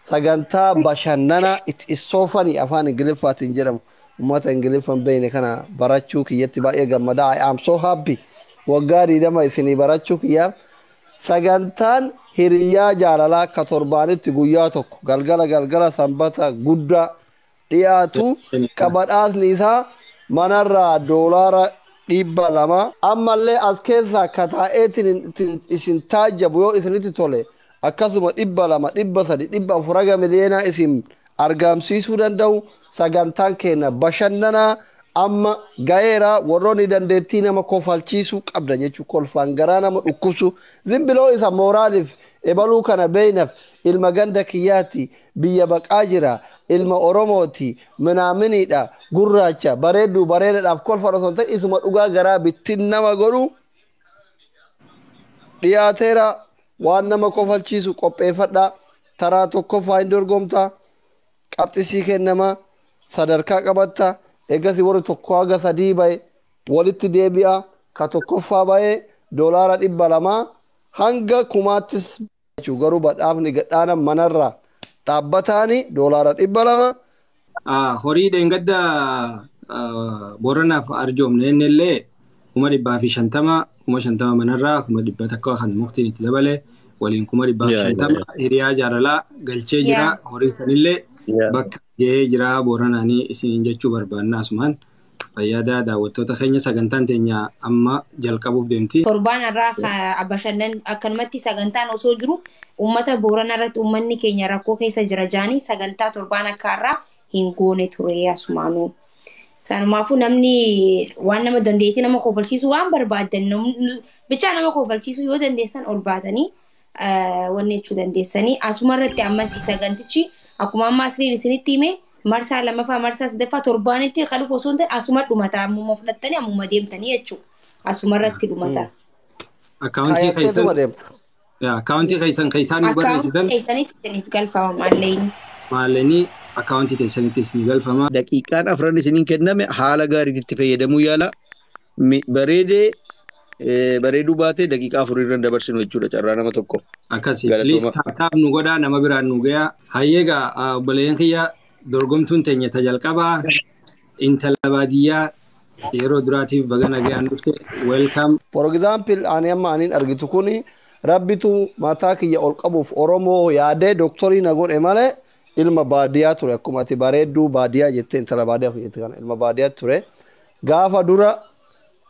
Sagantaa bashannanaa, it is so funny, afaan Ingiliffaatiin jedhamu. Uummata Ingiliffan beekne kana barachuu kiyyatti baay'ee gammadaa. I am so happy. Waggaa 20 isinii barachuu kiyyaaf. Sagantaan hiriyaa jaalalaa ka torbaanitti guyyaa tokko galgala galgala Sanbata guddaa dhiyaatu, ka badhaasni isaa manarraa $200, ammallee as keessaa ka taa'eetiin isin taajjabu yoo isinitti tole akkasuma 200, 300, 400 haga miliyoonaa isin argamsiisuu danda'u. Sagantaan keenya bashannanaa amma ga'eera. Warroonni dandeettii nama kofalchiisuu qabdan jechuudha, kolfaan garaa nama dhukkubsu zimbiloo isa mooraaliif ebaluu kana beeynaaf, ilma ganda kiyyaati, biyya baqaa jira, ilma Oromooti, minaaminiidha, gurraacha, bareedduu, bareedaadhaaf kolfan osoo hin ta'in isuma dhugaa garaa bittin nama godhu dhiyaateera. Waan nama kofalchiisu qopheeffadha. Taraa tokkoffaa hin dorgomta, qabxisii kennama, sadarkaa qabatta. Eegasi warri tokko haga sadii bahe walitti deebi'a. Ka tokkoffaa bahe $200 hanga kumaattis jechuu, garuu badhaafni gadhaana manarraa dhaabbataani $200. Horii dheengadda Booranaaf arjoomne inni illee 150,000, 50,000 manarraa, 100,000 kan muktiin itti dabale waliin 150,000 hiriyaa jaalalaa galchee jira. Horii sanillee bakka gahee jira Booranaanii isiniin jechuu barbaanna. Asumaan fayyadaa daawwattoota keenya, sagantaan teenya amma jalqabuuf deemti. Torbaan irraa bashannan akkanumatti sagantaan osoo jiru uummata Boorana irratti uummanni keenya rakkoo keessa jira jaanii sagantaa torbaan akka irraa hin goone ture asumaanuu. Sanumaafuu namni waan nama dandeettii nama kofalchiisu waan barbaadan bichaa nama kofalchiisu yoo dandeessan ol baatanii wanni jechuu dandeessanii. Asuma irratti ammas sagantichi akkuma amma asliin isinitti hime, marsaa lammaffaa, marsaa sadaffaa torbaanitti kan dhufu osoo hin ta'in asuma dhumata, ammuma fudhattanii ammuma deemtanii jechuudha. Asuma irratti dhumata. Akkaawuntii keessan, akkaawuntii keessan keessaan nu barreessitan. Akkaawuntii keessanitti isiniif galfama maallaqni. Maallaqni akkaawuntii keessanitti isinii galfama. Daqiiqaan afran isiniin kenname haala gaariitti fayyadamuu yaala. Bareedee bareeduu baatee daqiiqaa 4 irra dabarsinu jechuudha carraa nama tokko. Akkasi. Please tap nu godhaa, nama biraan nu gayaa. Hayyeegaa obboleeyyan kiyya, dorgomtuun teenya ta jalqabaa intala baadiyyaa yeroo duraatiif baga nagayaan dhufte, welcome. For example, ani amma aniin argitu kuni rabbitu mataa kiyya ol qabuuf Oromoo yaadee doktorii na godhe malee ilma baadiyyaa ture. Akkuma ati bareedduu baadiyyaa jettee intala baadiyyaa jette kana ilma baadiyyaa ture. Gaafa dura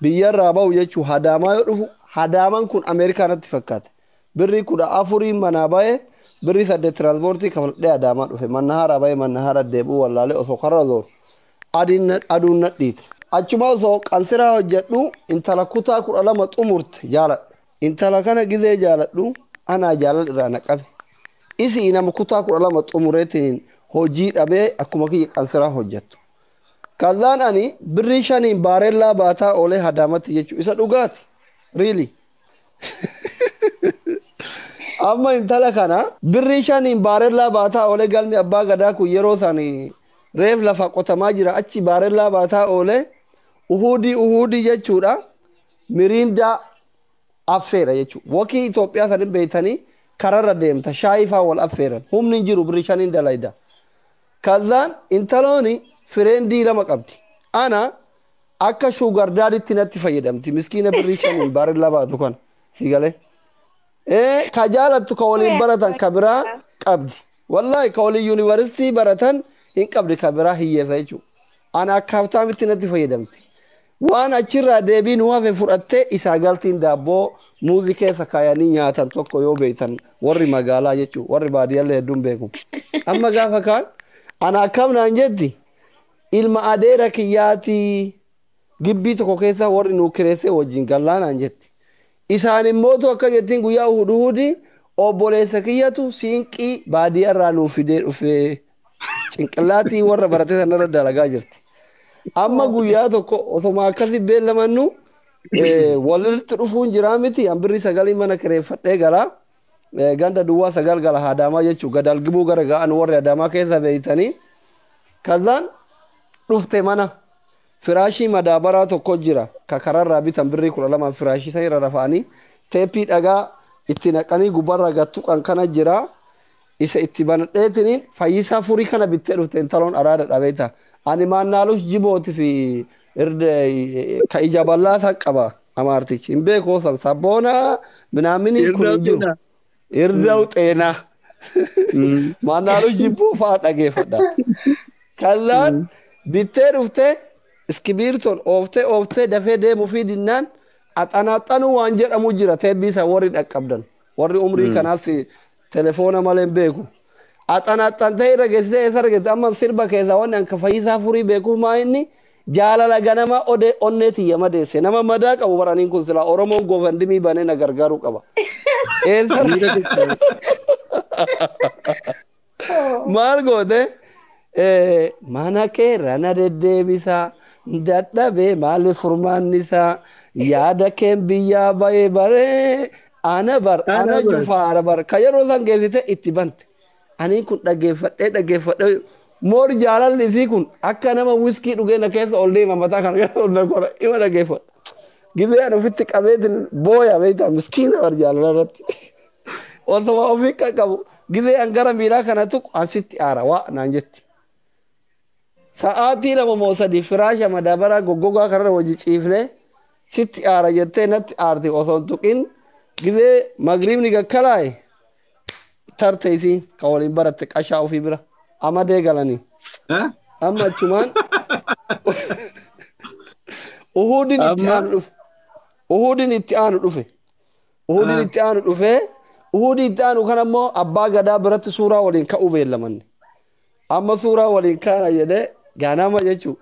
biyyarraa bahu jechuu Hadaamaa yoo dhufu, Hadaamaan kun Ameerikaa natti fakkaate. Birrii 14 manaa bahe, birrii 8 tiraanspoortii kafaladhee Hadaamaa dhufe. Manna haaraa bahe, manna haaraa deebi'uu wallaalee osoo karra zooru aduun nadhiite. Achuma osoo qansiraa hojjedhu intala kutaa 12 xumurte jaaladhe. Intala kana gizee jaaladhu anaa jaalala irraa na qabe. Isii nama kutaa 12 xumureetiin hojii dhabee akkuma kiyya qansiraa hojjettu. Kazaan ani birrii 5n baarellaa baataa oolee Hadaamatti jechuu isa dhugaati. Really. Amma intala kana birrii 5n baarellaa baataa oolee, galmi abbaa gadaa kun yeroo san reef lafa qotamaa jira, achi baarellaa baataa oolee uhuudii uhuudii jechuudha, miriindaa affeera jechuudha. Wakii Itoophiyaa sanin beeytanii kararra deemta, shaayii faa wal affeeran, humni hin jiru, birrii 5n dalayda. Kazaan intalooni friendii lama qabdi. Ana akka sugar daddytti natti fayyadamti. Miskiina birrii 5n baarellaa baatu kana. Si galee. Ka jaalattu ka waliin baratan ka biraa qabdi. Wallaahi ka waliin yuunivarsiitii baratan hin qabdi, ka biraa hiyyeessa jechuudha. Ana akka haftaamitti natti fayyadamti. Waan achirraa deebii nu hafe fudhattee isaa galtiin daabboo muuzii keessa kaayanii nyaatan tokko yoo beektan warri magaalaa jechuudha. Warri baadiyyaallee hedduun beeku. Amma gaafa kaan ana akkam naan jetti, ilma adeera kiyyaatii gibbii tokko keessa warri nu kireessee wajjin gallaa naan jetti. Isaan immootu akka jettiin guyyaa uhud uhudi obboleessa kiyyatu siinqii baadiyyaarraa nuuf fidee dhufee cinqillaatii warra barate sanarra dalagaa jirti. Amma guyyaa tokko osoma akkasi beellamannu walitti dhufuun jiraa miti, an birrii sagalii mana kireeffadhee galaa. Ganda duwwaa 9 gala Hadaamaa jechuun gadalgibuu gara ga'an warri Adaamaa keessa beeytanii. Kazaan dhufte, mana firaashii madaabaraa tokko jira ka kararraa bitan birrii 12, firaashii san irra rafa'anii teeppii dhagaa itti naqanii gubbarra gattuqan kana jira. Isa itti banadheetiniin Fayyisaa Furii kana bittee dhufte intaloon araada dhabeeta. Ani maannaalush jibooti fi ka ija bal'aa san qaba amaartichi. Hin beeku san sabboona minaaminiin kun hin jiru. Irdaw xeenaa. Maannaalush jibboo fa'aa dhageeffadha. Kallaan bittee dhuftee iskibiirtoon ooftee ooftee dafee deemuu fi dinnaan axanaaxanuu waan jedhamu jira teebbii isa warri dhaqqabdan. Warri umrii kanaas telefoona malee hin beeku. Axanaaxantee irra geessitee eessa argite amma sirba keessaa wanni anka Fayyisaa Furii beekuuf maa inni jaalala ganama odee onnee tiyya madeesse nama madaa qabu baraniin kun silaa Oromoon goofandimii banee na gargaaruu qaba. Eessa maal goote mana keerra na deddeebisaa dadhabee maali furmaanni isaa yaada keen biyyaa bahee baree ana bar ana jufaara bar ka yeroo san geessite itti bante. Ani kun dhaggeeffadhee dhaggeeffadhee moor jaalalli isii kun akka nama wiskii dhugee na keessa ol deema mataa kana keessa ol na kora ima dhaggeeffadha. Gizee ani ofitti qabeetiin booya beektaa miskiina bar jaalala irratti. Osoma ofii qaqqabu gizee an gara miilaa kana tuqu an sitti aara waa naan jetti. Sa'aatii 2 moo 3 firaasha madaabaraa goggogaa kanarra wajji ciifnee sitti aara jettee natti aarti osoo hin tuqin gizee magriibni gakkalaa'e tarte isii kan waliin baratte qashaa ofii bira amadee galanii. Amma achumaan Uhuudin itti aanu dhufe. Uhuudin itti aanu dhufe. Uhuudin itti aanu dhufee Uhuudin itti aanu kan ammoo abbaa gadaa biratti suuraa waliin ka'uu beellamanne. Amma suuraa waliin kaana jedhee ganama jechuudha.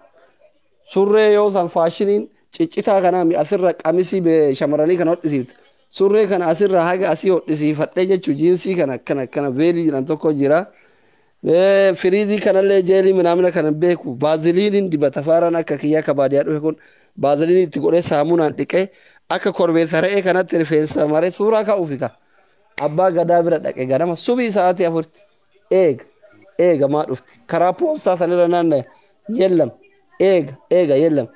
Surree yoo san faashiniin ciccitaa kanaa asirra qamisii shamarranii kana hodhisiifte. Surree kana asirra haga asii hodhisiifadhee jechuudha jiinsii kana akkana akkana beelii jedhan tokko jira. Firiidii kanallee jeelii minaamina kana beeku baaziliiniin dibata faaraan akka kiyyaa akka baadiyyaa dhufe kun baaziliinii itti godhee saamunaan dhiqee akka korbeessa re'ee kanatti rifeensa maree suuraa ka'uufi ka. Abbaa gadaa bira dhaqe ganama subii sa'aatii 4 eega eega maa dhufti karaa poostaa sanirra naanna'e yellam eega eega yellam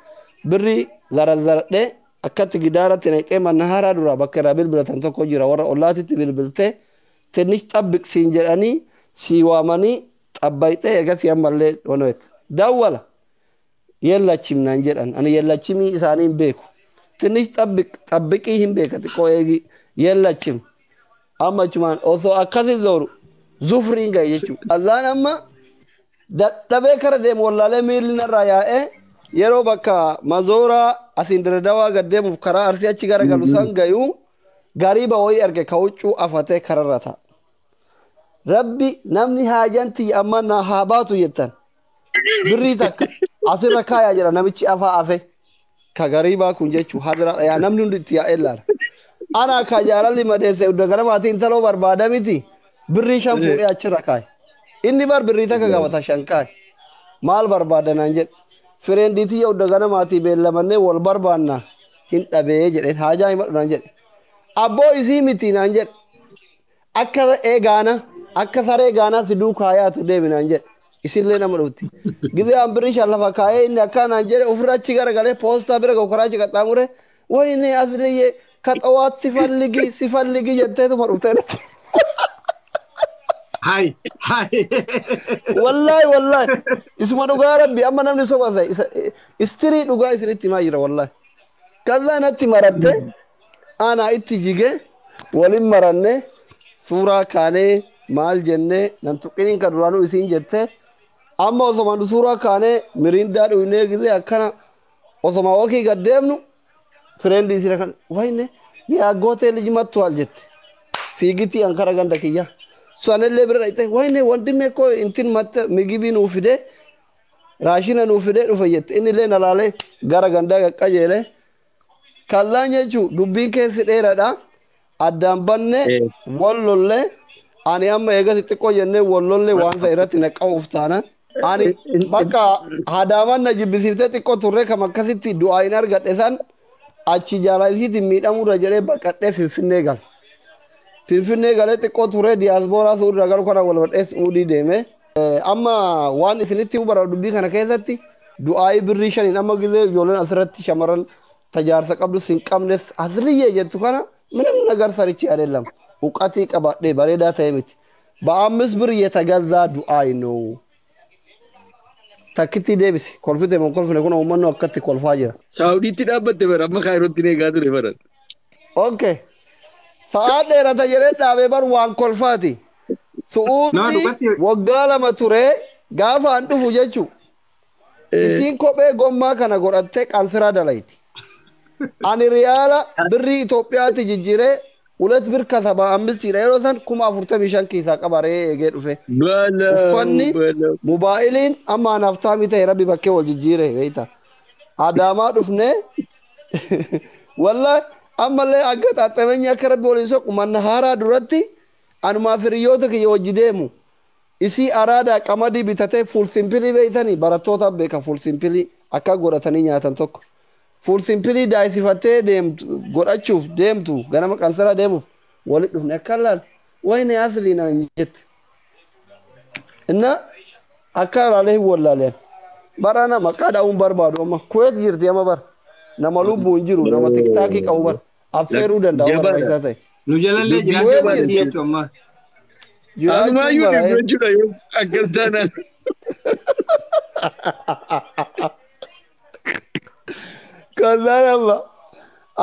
birrii zarazzaradhee akkatti gidaaratti naqxee mana haaraa duraa bakka irraa bilbilatan tokko jira warra ollaatitti bilbiltee tinnish xabbiq siin jedhanii sii waamanii xabbayxee eegasii ammallee onoet dawwala yellachim naan jedhan ani yellachimii isaanii hin beeku tinnish xabbiq xabbiqii hin beeka xiqqoo eegi yellachim amma achumaan osoo akkasi zooru zufriin gahe jechuudha. Azaan amma dadhabee kara deemu wallaalee miilli narraa yaa'ee yeroo bakka mazooraa asiin Dirredawaa gad deemuuf karaa Arsii achi gara galu san gayuu gariiba wayii arge ka huccuu afatee kararra ta'a. Rabbi namni haajanti amma na haa baatu jettan birrii takka asirra kaayaa jedha namichi afaa afe ka gariibaa kun jechuu hadiraadha yaa namni hundi itti yaa'ee ilaala. Ana ka jaalalli madeesse udda gara maatii intaloo barbaada miti birrii 5 fuudhee achirra kaaye. Inni bar birrii takka qabata 5 kaaye. Maal barbaada naan jedhe. Fireendiitii udda gara maatii beellamannee wal barbaanna hin dhabee jedheen haajaa himadhu naan jedhe. Abboo isii miti naan jedhe. Akka re'ee gaana akka saree gaanaa si duukaa yaatu deemi naan jedhe. Isillee nama dhufti. Gizee an birrii 5 lafa kaayee inni akka naan jedhe ofirra achi garagalee poostaa bira gahu karaa achi qaxxaamure wayinee asliyyee ከጠዋት ሲፈልጊ ሲፈልጊ jetteetuma dhuftee natti. Hai hai. Wallahi wallahi isuma dhugaa rabbi amma namni soba isa istirii dhugaa isinitti himaa jira wallahi. Kazaa natti maratte ana itti jige walin maranne suuraa kaanee maal jennee nan tuqiniin kan duraanuu isiin jette amma osoma nu suuraa kaanee miriindaa dhugnee gizee akkana osoma wakii gad deemnu friend isii kan wayne የአጎቴ ልጅ መጥቷል jette fiigitii ankara ganda kiyya sanillee bira dhaqxe wayne ወንድሜ እኮ እንትን መጥተ ምግbii nuu fide raashina nuu fide dhufe jette innillee na laalee gara gandaa qaqqajeele kallaan jechuu dubbiin keessi dheeradha addaan banne wal lollee ani amma eegas xiqqoo jennee wal lollee waan isa irratti na qabuuf taanan ani bakka hadaaman na jibbisiiftee xiqqoo turre kam akkasitti du'aa hin argadhe san achi jaalala isiitiin miidhamuurra jedhee baqadhee Finfinnee gale. Finfinnee galee xiqqoo turee diyaaspooraa suudhaa galu kana wal badhee Suudii deeme. Amma waan isinitti bara dubbii kana keessatti du'aayii birrii 5 amma gizee ijoolleen asirratti shamarran tajaarsa qabdus hin qabnes asliyyee jettu kana ምንም ነገር ሰርቼ አይደለም እውቀቴ qabadhee bareedaa ta'e miti. በአምስት ብር የተገዛ ዱአይ ነው። Takkitti deebisi. Kolfite moo kolfine kun uummanni akkatti kolfaa jira. Saawudiitti dhaabbatte bara amma Kaayirootti ni eegaa ture bara. Okay. Sa'aa dheerata jedhee dhaabee bar waan kolfaati. No, Su'uudii dhugatti- waggaa 2 ture gaafa an dhufu jechu. Isiin kophee gommaa kana godhattee qalfiraa dalayti. Ani riyaala birrii Itoophiyaatti jijjiiree ulet bir kasaba ammistiidha yeroo san 45,000 keessaa qaba re'ee eegee dhufe. Balaa Uffanni balaa. mobaayiliin amma anaaf taamii ta'e rabbi bakkee wal jijjiire beekta. Adaamaa dhufnee wallahi ammallee akka xaxxameenyi akka rabbi waliin soqu manna haaraa duratti anumaa hiriyoota kiyya wajji deemu. Isii araadaa qamadii bitatee fuul simpilii beeytanii barattoota beeka fuul simpilii akka godhatanii nyaatan tokko. Fuul simpilii daayisifattee deemtu godhachuuf deemtu ganama qansaraa deemuuf walitti dhufne akka laal wayne aslii naan jette. Inna akka ilaalee hin wallaaleen. Barana maqaa dha'uun barbaadu amma Kuweet jirti amma bara. Nama lubbuun jiru nama tiktaakii qabu bara. Affeeruu danda'a Jabaadha. barbaachisaa ta'e. Nu jalallee Dubbii jiraachuu jabaadha. barti jechuun amma. Jiraachuun Amaayyuu bara. dhibbachuudha yoo akkas taanaan. Kazaan amma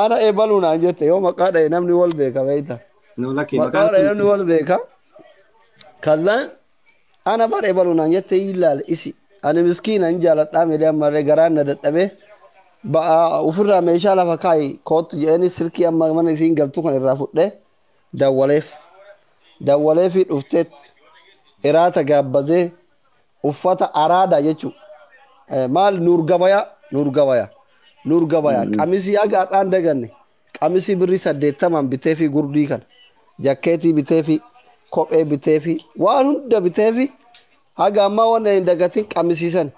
ana eebaluu naan jette yoo maqaa dha'e namni wal beeka beekta. No lakkee Maqaa maqaan dha'e namni wal beeka. Kazaan ana bara eebaluu naan jette ilaale isi. Ani miskiina hin jaaladhaa miidhaa ammallee garaan na dadhabee ba'aa ofirraa meeshaa lafa kaayi kootu jedhanii silkii amma mana isiin galtu kan irraa fudhee dawwaleef. Dawwaleefi dhuftee iraata gaabbazee uffata araadaa jechuudha. Maal nuur gabayaa nuur gabayaa nuur gabayaa qamisii haga har'aan daganne qamisii birrii 80 bitee fi gurdii kana jakkeetii bitee fi kophee bitee fi waan hunda bitee fi haga ammaa waan hin dagatin qamisiisan.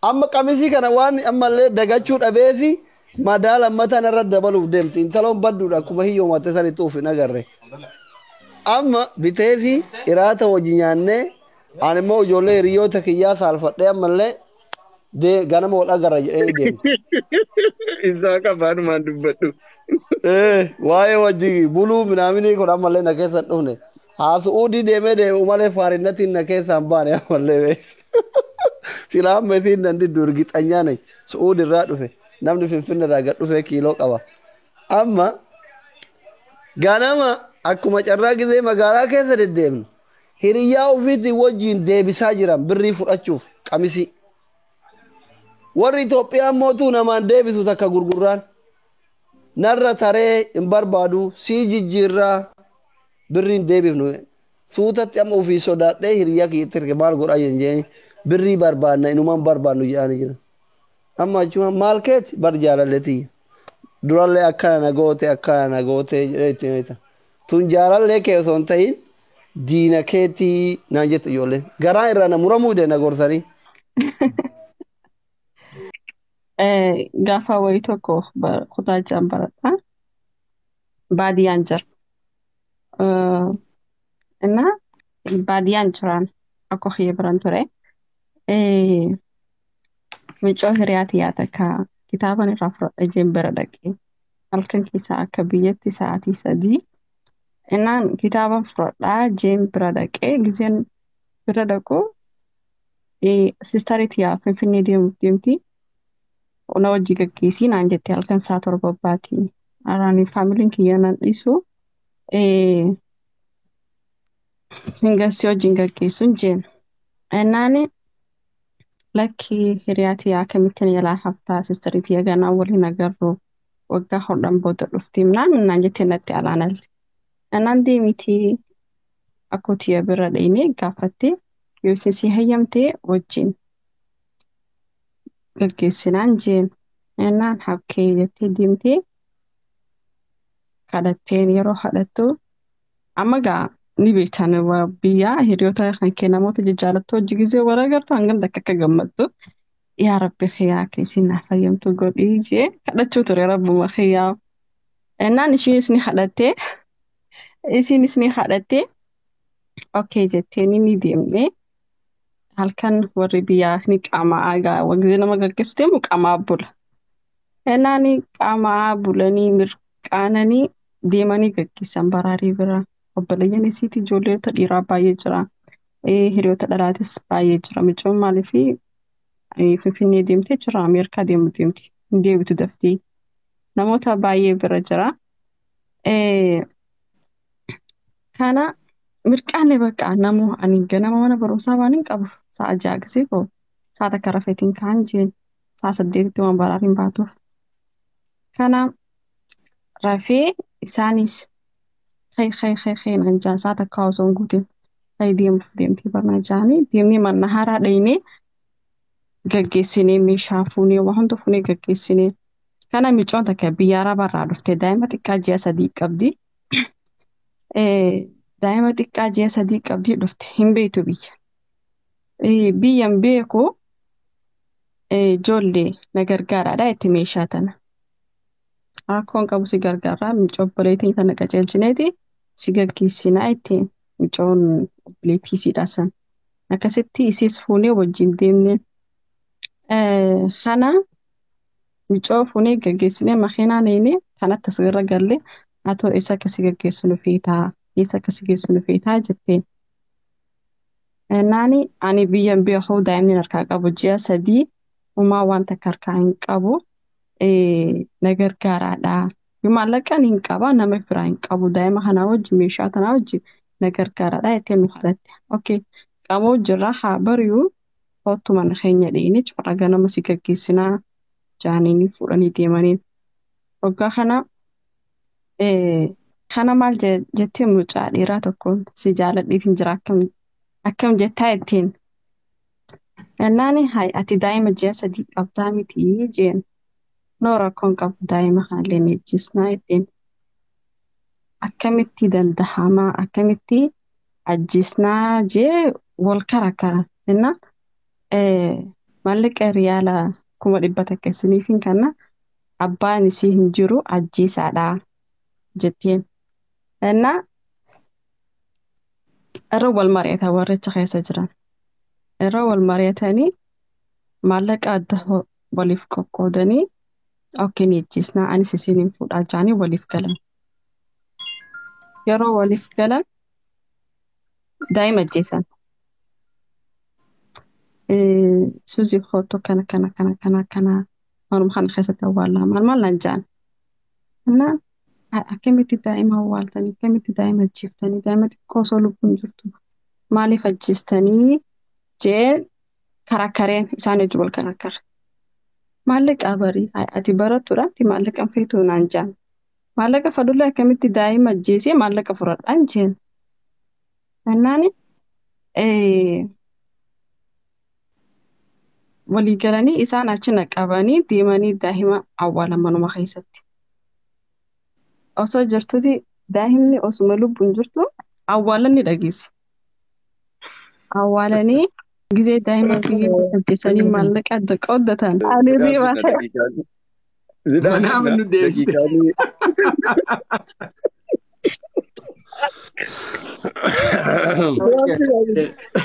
Amma qamisii kana waan ammallee dagachuu dhabee fi madaala mataan irra dabaluuf deemti intaloon badduudha akkuma hiyyoomatte sanitti uuf hin agarre. Amma bitee fi iraata wajji nyaannee ani immoo ijoollee hiriyoota kiyyaa saalfadhee ammallee ganama wal agarra jedhee deemti. Isaa qafaanumaan dubbadhu. Waa'ee wajji buluu minaaminii kun ammallee na keessa hin dhufne. Haasu'uudii deemee deemu malee faarinnatiin na keessa hin baane ammallee. Silaa amma isiin nan diddu irgixanyaa nayi. Su'uud irraa dhufe namni Finfinne irraa gad dhufee kiiloo qaba. Amma ganama akkuma carraa gizee magaalaa keessa deddeemnu hiriyyaa ofiitiin wajjiin deebisaa jiran birrii fudhachuuf qamisii. Warri Itoophiyaa mootuu namaan deebisu takka gurgurraan narra taree hin barbaadu sii jijjiirraa birriin deebifnu. Suutatti amma ofii sodaadhee hiriyyaa kiyyatti erge maal godhaa jeen birrii barbaadna inumaan barbaadnu jedhanii jiran. Amma achuma maal keeti bar jaalalleetiyya. Durallee akkana na goote akkana na goote jedhee itti himata. Tun jaalallee kee osoo hin ta'in diina keetii naan jette ijoolleen. Garaa irraa na muramuu dee na gorsanii. Gaafa wayii tokko kutaa ja'an baradha. Baadiyyaan jira. Innaa baadiyyaan jiraan akka kiyya biran ture. Mucoo hiriyaa tiyyaa takka kitaaban irraa fudhadha jeen bira dhaqe. Halkan keessaa akka biyyatti sa'aatii 3. Innaan kitaaban fudhadhaa jeen bira dhaqee gizeen bira dhaqu siistarii tiyyaa Finfinnee deemuuf deemti. Na wajji gaggeessii naan jette halkan sa'a 7 baati. Araani faamiliin kiyya nan dhiisu. Hingasii wajjin gaggeessuun jeen. Innaani lakki hiriyaa tiyyaa akkamittiin jalaa haftaa siistarii tiyya ganaa waliin agarru waggaa hodhan booda dhufti naan jettee natti alaanalle. Innaan deemitii akkoo tiyya bira dhaqnee gaafattee yoo isin si hayyamtee wajjin gaggeessinaan jeen. Innaan hakkee jettee deemtee kadhatteen yeroo kadhattu amma gaa ni beektan biyyaa hiriyoota kan kee namoota jajjaalattu hojii gisee wal agartu hangam takka akka gammaddu yaa rabbi kiyyaa akka isin naaf hayyamtu godhii jee kadhachuu ture rabbuma kiyyaa. Innaan ishiinis ni kadhattee isiinis ni kadhattee okey jettee ni deemnee halkan warri biyyaa ni qaamaa gaa gisee nama gaggeessu deemu qaamaa bula. Innaan qaamaa bulanii mirqaananii deemanii gaggeessan baraarii bira. Obboleeyyan isiitii ijoolleeta dhiiraa baay'ee jira. Hiriyoota dhalaatis baay'ee jira. Mucoon maaliif Finfinnee deemtee jira Ameerikaa deemu deemti. Hin deebitu daftee. Namoota baay'ee bira jira. Kana mirqaanne bakka namoo ani ganama mana barumsaa waan hin qabuuf sa'a 6 gisee koo sa'a takka rafeetiin ka'an jeen sa'a 8tti waan baraariin baatuuf. Kana rafee isaanis kai kai kai kai naan jaan sa'a takka osoo hin guutin kai deemuuf deemtee barnaa jaanii deemnee mana haaraa dhaynee gaggeessinee meeshaa fuunee waa hunda fuunee gaggeessinee. Kana micoon takka biyya arabaarraa dhuftee daa'ima xiqqaa ji'a 3 qabdi. Daa'ima xiqqaa ji'a 3 qabdi dhufte hin beektu biyya. Biyyan beeku ijoollee na gargaaraadha itti meeshaa tana. Rakkoon qabu si gargaaraa micoo obboleettii tana qajeelchineeti si gaggeessinaa ittiin micoon obboleettii siidha san. Akkasitti isiis fuunee wajjin deemne. Kana micoo fuunee gaggeessinee makiinaa neenee kanatti asirra galle atoo eessa akkasi gaggeessinu feetaa eessa akkasi geessinu feetaa jetteen. Naani ani biyyan beeku daa'imni harkaa qabu ji'a 3 homaa waan takka harkaa hin qabu na gargaaraadha. Yoo maallaqaan hin qaba nama biraa hin qabu daa'ima kanaa wajji meeshaa tanaa wajji na gargaaraadha jettee nu kadhatte. Okay qamoo jirra haa bari'u kottu mana keenya dhiyeenye corra ganama si gaggeessinaa jaaniin fuudhanii deemaniin. Waggaa kana kana maal jettee mucaa dhiiraa tokkoon si jaaladheetiin jira akkam jettaa jetteen. Naani hay ati daa'ima ji'a 3 qabdaa miti jeen. Noo rakkoon qabu daa'ima kanallee ni ajjeesnaa jetteen. Akkamitti dandahamaa akkamitti ajjeesnaa jee wal karakara jennaan maallaqa riyaala 100,000 isiniif hin kenna abbaan isii hin jiru ajjeesaadha jetteen. Innaa irra wal mari'atan warri achi keessa jiran. Irra wal mari'atanii maallaqa adda waliif qoqqoodanii okay ni ajjeesnaa anis isiniin fuudhaa jedhanii waliif galan. Yeroo waliif galan daa'ima ajjeesan. Suuzii kootu kana kana kana kana kana manuma kana keessatti awwaallaa maal maal naan jedhan. Innaa akkamitti daa'ima awwaaltanii akkamitti daa'ima ajjeeftanii daa'ima xiqqoo osoo lubbuun jirtu maaliif ajjeestanii jee karakkareen isaan wajjin wal karakkara. Maallaqa barii ati barattuudha ati maallaqa hin feetu naan jedhan. Maallaqa fadhullee akkamitti daa'ima ajjeesee maallaqa fudhadhaan jeen. Innaan walii galanii isaan achi naqabanii deemanii daa'ima awwaalan manuma keessatti. Osoo jirtuti daa'imni osuma lubbuun jirtu awwaalan ni dhageesse. Awwaalanii gisee daa'ima biyya ajjeesanii maallaqa adda qooddatan. Ani riba. Manaaf nu deebiste.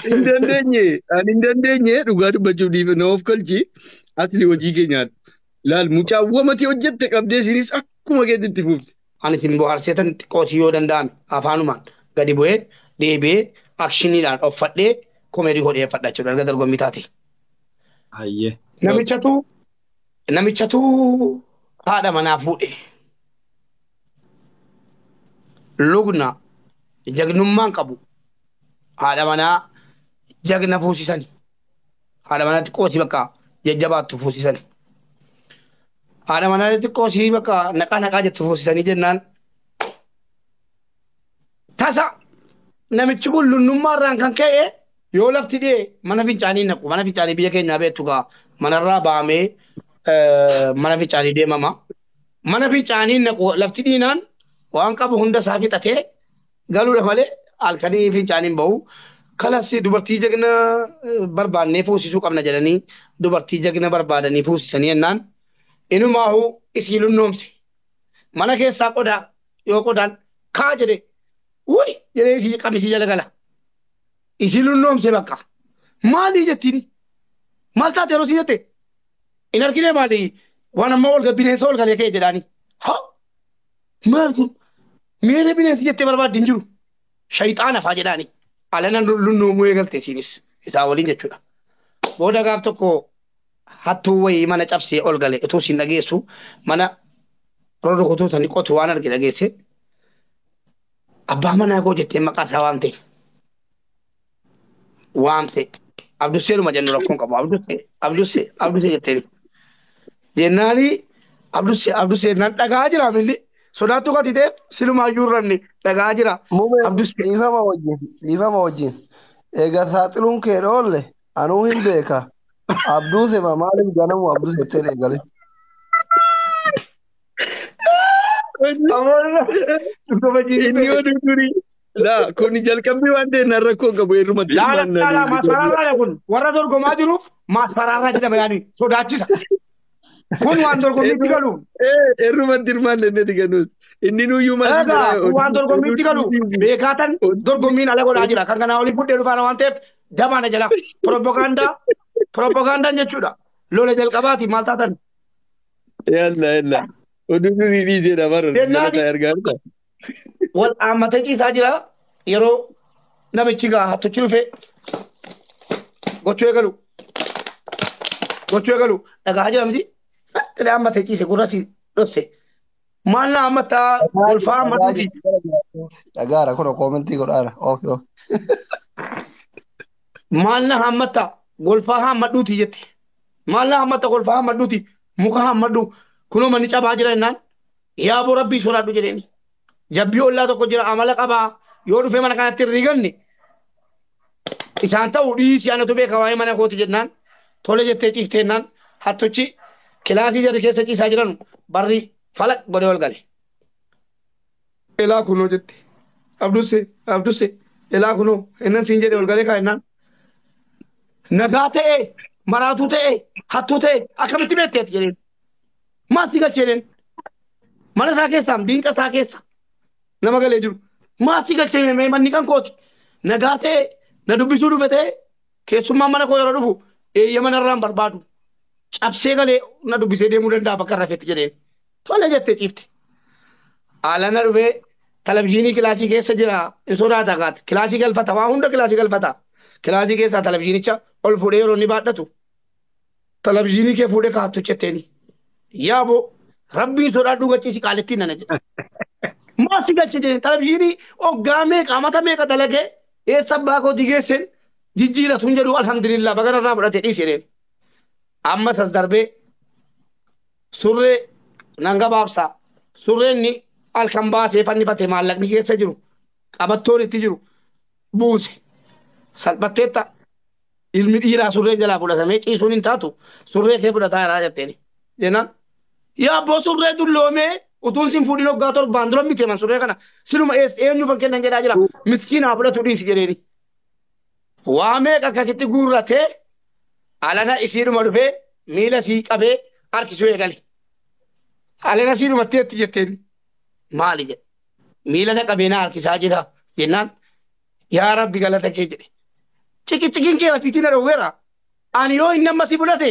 Hin dandeenye ani hin dandeenye dhugaa dubbachuuf dhiifama of galchi asli hojii keenyaadha. Laal mucaawwa matii hojjette qabdee isinis akkuma keetti itti fufte. Ani isin bohaarseetan xiqqootii yoo danda'ame afaanumaan gadi bu'ee deebi'ee akshiniidhaan uffadhee komeedii godheeffadha jechuudha erga dorgommii taate. Ayyee. Namichatu haadha manaa fuudhe. Lugna jagnummaan qabu haadha manaa jagna fuusisani. Haadha manaa xiqqootii bakka jajjabaattu fuusisani. Haadha manaa xiqqootii bakka naqaa naqaa jettu fuusisanii jennaan. Tasa namichi kun lunnummaarraan kan ka'e yoo lafti dhi'e mana fincaanii naqu. Mana fincaanii biyya keenyaa beektu gaa manarraa baamee mana fincaanii deemama. Mana fincaanii naqu lafti dhiinaan waan qabu hunda isaa fixatee galuudha malee halkanii fincaaniin bahu. Kalas dubartii jagna barbaannee fuusisuu qabna jedhanii dubartii jagna barbaadanii fuusisanii jennaan inumaahu isii lunnoomse. Mana keessaa qodaa yoo qodaan kaa jedhe wuy jedhee isii qamisii jala gala. Isii lunnoomse bakka. Maalii jettiini? Maal taate yeroo sii jette? Hin argine maali? Waan amma ol bineensa ol galee ka'e jedhaani. Haa! Maal kun? Miira bineensi jettee barbaaddi hin jiru. Shayxaana faa jedhaani. Alana lunnuumuu eegalte isiinis isaa waliin jechuudha. Booda gaaf tokko hattuu wayii mana cabsee ol gale utuu siin dhageessu mana rorrukutuu sani qotu waan arge dhageesse. Abbaa manaa koo jettee maqaa isaa waamte. Waamte. Abdusseedhuma jennu rakkoon qabu. Abdussee Abdussee Abdussee jetteeni. Jennaani Abdussee Abdussee nan dhagaa jira milli. Sodaattuu gati ta'eef silumaayyuu irranne dhagaa jira. Mumee Abdussee. dhiifama wajjin dhiifama wajjin. Egaa saaxiluun kee dhoolle anuu hin beeka. Abduuse ma maaliif ganamu Abduuse jettee eegale. Inni yoo durii laa kun jalqabbii waan ta'e nan rakkoo qabu heerumatti Laala laala maasfaraarraa kun warra dorgomaa jiruuf maasfaraarraa jedhama yaani sodaachisa. Kun waan dorgommiitti galu. Heerumatti hirmaanne inni ganuus. Inni nuyyuu maal Egaa kun waan dorgommiitti galu beekaatan dorgommiin ala godhaa jira. Kan kanaa olii fudhee dhufaana waan ta'eef jabaana jala. Propagaandaa propagaandaan jechuudha. Lola jalqabaati maal taatan? Yalla yalla. Oduu durii dhiiseedha bara. Jennaani- Jala argaa jirta. Wal haammatee ciisaa jira yeroo namichi gaa hattichi dhufe gochuu eegalu. Gochuu eegalu dhagaa jira miti. Saxxilee haammatee ciise gurra si dhosse. Maal na haammataa golfaa hammatuuti. Dhagaara kun koomentii godhaara. Okay okay. Maal na haammataa golfaa haammadhuuti jette. Maal na haammataa golfaa haammadhuuti muka haammadhu kunoo manni cabaa jira jennaan yaaboo rabbii sodaadhu jedheeni. Jabbii ollaa tokko jira amala qabaa yoo dhufe mana kanatti hin riganne isaan ta'u dhiisii anatu beeka waa'ee mana kooti jennaan tole jettee ciiftee jennaan hattichi kilaasii jarri keessa ciisaa jiran barri falaq godhee ol gale. Elaa kunoo jette Abdusse Abdusse elaa kunoo innan siin jedhe ol galee kaa jennaan. Nagaa ta'e maraatuu ta'e hattuu ta'e akkamitti beekteeti jedheen. Maal si galchee jedheen. Mana isaa keessaa diinqa isaa keessa nama galee jiru. Maal si galchee mee manni kan kooti. Nagaa ta'e na dubbisuu dhufe ta'e keessummaan mana koo yeroo dhufu eeyyama narraan barbaadu. Cabsee galee na dubbisee deemuu danda'a bakka rafetti jedheen. Tole jettee ciifte. Alana dhufee televizyiinii kilaasii keessa jira hin sodaata gaati. Kilaasii galfata waa hunda kilaasii galfata. Kilaasii keessaa televizyiinicha ol fuudhee yeroo inni baadhatu televizyiinii kee fuudhee kaattu jetteeni. Yaaboo rabbiin sodaadhu gachiisi qaalittiin nana jedhe. Maal si galche jedheen televizyiinii hoggaa meeqa amata meeqa dalagee eessa abbaa kootii geesseen jijjiiratu hin jedhu alhamdulillah baga narraa fudhate dhiisi jedheen. Ammas as darbee surree nan gabaabsa surreen inni halkan baasee fannifate maallaqni keessa jiru qabattoon itti jiru buuse salphatteetta ilmi dhiiraa surreen jalaa fudhatamee ciisuun hin taatu surree kee fudhataa jiraa jetteeni jennaan yaa abboo surree dulloomee utuun sin fuudhin hoggaa torbaan dura miti man surree kana siluma eenyuufan kennan jedhaa jira miskiinaa fudhatu dhiisi jedheeni. Waa meeqa akkasitti guurratee alana isiidhuma dhufee miila sii qabee harkisuu eegale. Alana siidhumatti etti jetteen maali jedhe miila na qabee na harkisaa jira jennaan yaa rabbi galata kee jedhe. Ciqiciqiin kee rafiitii na dhowweera. Ani yoo inni amma si fudhate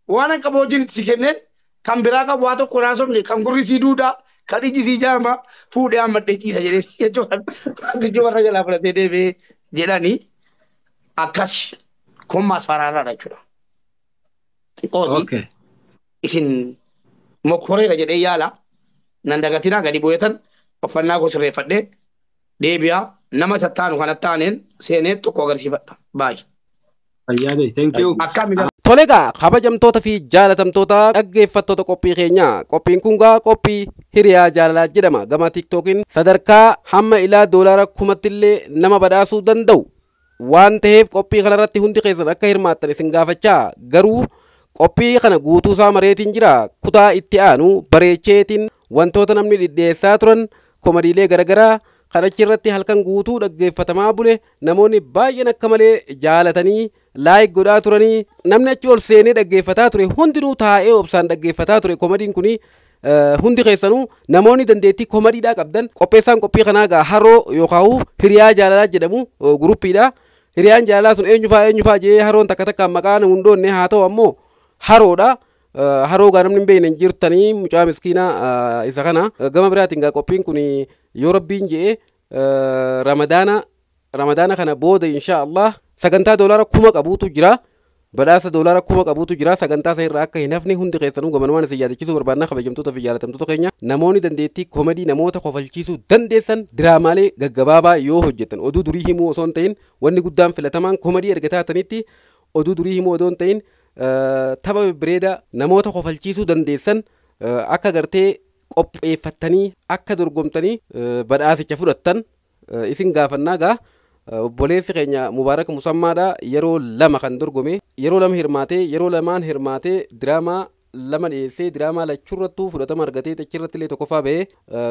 waan an qabu wajjin itti si kenneen kan biraa qabu waa tokko naa sobne kan gurri sii duudaa kan iji sii jaama fuudhee hammadhee ciisa jedhee jechuudha. Wantichi warra jalaa fudhatee deemee jedhanii akkas kun maasfaraarraadha jechuudha. Xiqqooti Okay. isin mokkoreera jedhee yaala nan dagatinaa gadi bu'eetan uffannaa koo sirreeffadhee deebi'aa nama sattaanu kanatti aaneen seenee tokko agarsiifadha. Baay'ee. Fayyaa ta'e. Thank you. Akkami Tole egaa kabajamtoota fi jaalatamtoota dhaggeeffattoota qophii keenyaa qophiin kun gaa qophii hiriyaa jaalalaa jedhama gama tiktookiin sadarkaa hamma ilaa doolaara kumattillee nama badhaasuu danda'u waan ta'eef qophii kanarratti hundi keessan akka hirmaattan isin gaafachaa garuu qophii kana guutuusaa mareetiin jira kutaa itti aanu bareecheetiin wantoota namni dhidheessaa turan komadiilee garaagaraa kan achirratti halkan guutuu dhaggeeffatamaa bule namoonni baay'een akka malee jaalatanii like godhaa turanii namni achi ol seenee dhaggeeffataa ture hundinuu taa'ee obsaan dhaggeeffataa ture komadiin kuni hundi keessanuu namoonni dandeettii komadiidhaa qabdan qopheessaan qophii kanaa gaa haroo yookaan hiriyaa jaalalaa jedhamu guruppiidha. Hiriyaan jaalalaa sun eenyufaa eenyufaa jee haroon takka takkaan maqaa hundoonne haa ta'u ammoo haroodha. Haroo gaa namni hin beekne hin jirtanii mucaa miskiinaa isa kana gama biraatiin gaa qophiin kun yoo rabbiin je'e Ramadaana kana booda insha Allah sagantaa doolaara 1000 qabuutu jira. Badhaasa doolaara 1000 qabuutu jira. Sagantaa san irraa akka hin hafne hundi keessanuu gamanumaan isin yaadachiisuu barbaanna kabajamtoota fi jaalatamtoota keenya. Namoonni dandeettii koomedii namoota kofalchiisuu dandeessan diraamaalee gaggabaabaa yoo hojjetan oduu durii himuu osoo hin ta'in wanni guddaan filatamaan koomedii erga taatanitti oduu durii himuu odoo hin ta'in tapha bibbireeda namoota kofalchiisuu dandeessan akka gartee qopheeffattanii akka dorgomtanii badhaasicha fudhattan isin gaafannaa gaa. Obboleessi keenya Mubaarak Musammaadha yeroo lama kan dorgome yeroo lama hirmaatee yeroo lamaan hirmaatee diraamaa lama dhiyeessee diraamaa lachuurrattuu fudhatama argatee achirratti illee tokkoffaa bahee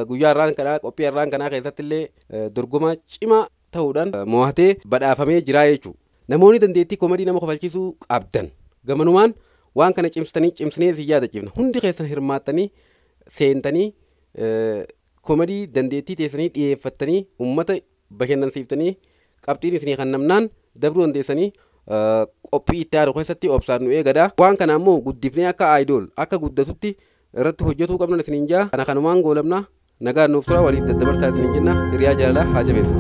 guyyaa har'aan kanaa qophii har'aan kanaa keessatti illee dorgomaa cimaa ta'uudhaan mo'atee badhaafamee jira jechuudha. Namoonni dandeettii koomedii nama kofalchiisuu qabdan gamanumaan waan kana cimsitanii cimsinee isin yaadachiifna hundi keessan hirmaattanii seentanii koomedii dandeettii teessanii dhiyeeffattanii uummata bashannansiiftanii qabxiin isinii kan namnaan dabruu dandeessanii qophii itti aanu keessatti obsaan nu eegadha. Waan kana ammoo guddifnee akka aayidool akka guddatutti irratti hojjetuu qabnan isiniin jaa. Kana kanumaan goolabna nagaan nuuf tura waliif daddabarsaa isiniin jenna hiriyaa jaalalaa haa jabeessu.